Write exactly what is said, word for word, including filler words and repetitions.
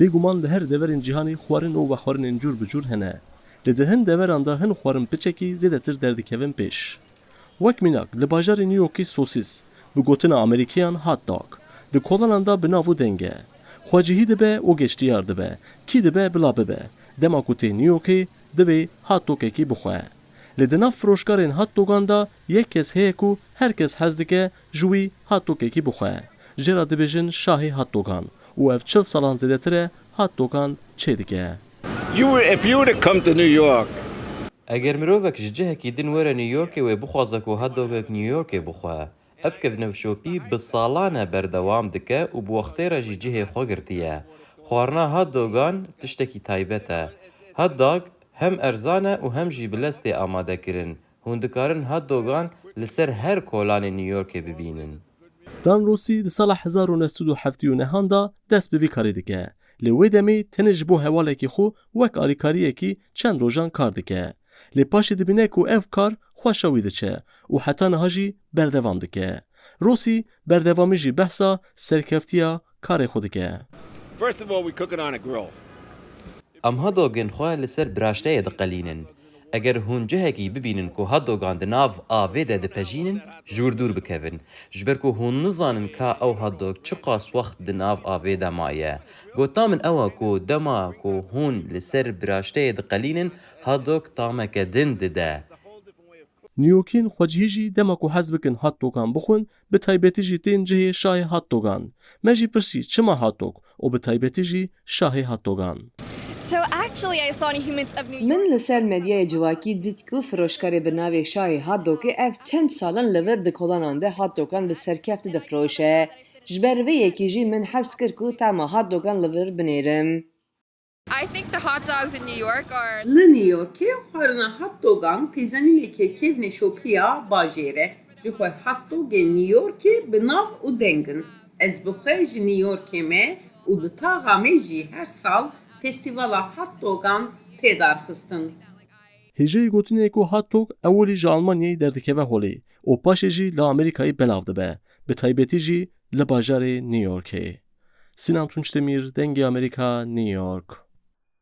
Bêguman li her deverên cîhanê xwarin û vexwarinên cûr bi cûr hene. Lê di hin deveran de hin xwarin piçekî zêdetir derdikevin pêş. Wek mînak, li bajarê New Yorkê sosîs, bi gotina Amerîkiyan hot dog, di kolanan de bi nav û deng e. Xwecihî dibe û geştiyar dibe. Kî dibe bila bibe. Dema ku tê New Yorkê, divê hot dogekî bixwe. Lê di nav firoşkarên hot dogan de yek kes heye ku her kes hez dike ji wî hot dogekî bixwe. Jê re dibêjin şahê hot dogan û ev çil salan zêdetir e hot dogan çêdike. You were, if you were to come to New York, Eger mirovek ji cihekî din were New Yorkê wê bixwaze ku hot dogek New Yorkê bixwe, ev kevneşopî bi salan e berdewam dike û bi wextê re jî cihê xwe girtiye. Xwarina hot dogan tiştekî taybet e. Hot dog hem erzan e û hem jî bi lez tê amadekirin. Hûn dikarin hot dogan li ser her kolanê New Yorkê bibînin. Dan Rosî di sala hezar û neh sed û heftê û nehan de dest bi vî karê dike. Lê wê demê tenê ji bo hewalekî xwe wek alîkariyekî çend rojan kar dike. Lê paşê dibîne ku ev kar xweşa wî diçe û heta niha jî berdewam dike. Rosî berdewamî jî behsa serkeftiya karê xwe dike. First of all, we cook it on a grill. Em hot dogên xwe li ser biraşteyê diqelînin. Eger hûn cihekî bibînin ku hot dogan di nav avê de dipejînin, ji wir dûr bikevin. Ji ber ku hûn nizanin ka ew hot dog çiqas wext di nav avê de maye. Gota min ew e ku dema ku hûn li ser biraşteyê diqelînin, hot dog tameke din dide. Newyorkîn xwecihî jî dema ku hez bikin hot dogan bixwin, bi taybetî jî tên cihê şahê hot dogan. Me jî pirsî çima hot dog û bi taybetî jî şahê hot dogan. So actually, I saw on Humans of New York. Min li ser medyayê civakî dît ku firoşkarê bi navê Şahê Hot Dogê ev çend sal in li vir di kolanan de hot dogan bi serkefti difiroşe. Ji ber vê yekê jî min hez kir ku tema hot dogan li vir binêrim. I think the hot dogs in New York are. Li New Yorkê xwarina hot dogan pêzenîneke kêfneşopiya bajêr e. Ji xwe hot dogên New Yorkê bi nav û deng in. Ez bi xwe ji New Yorkê me û li taxa me jî her sal festîvala hot dogan tê darxistin. Hêjayî gotinê ku hot dog ewilî ji Almanyayê derdikeve holê û paşê jî li Amerîkayê belav dibe, bi taybetî jî li bajarê New Yorkê. Sinan Tunçdemîr, Dengê Amerîka, New York.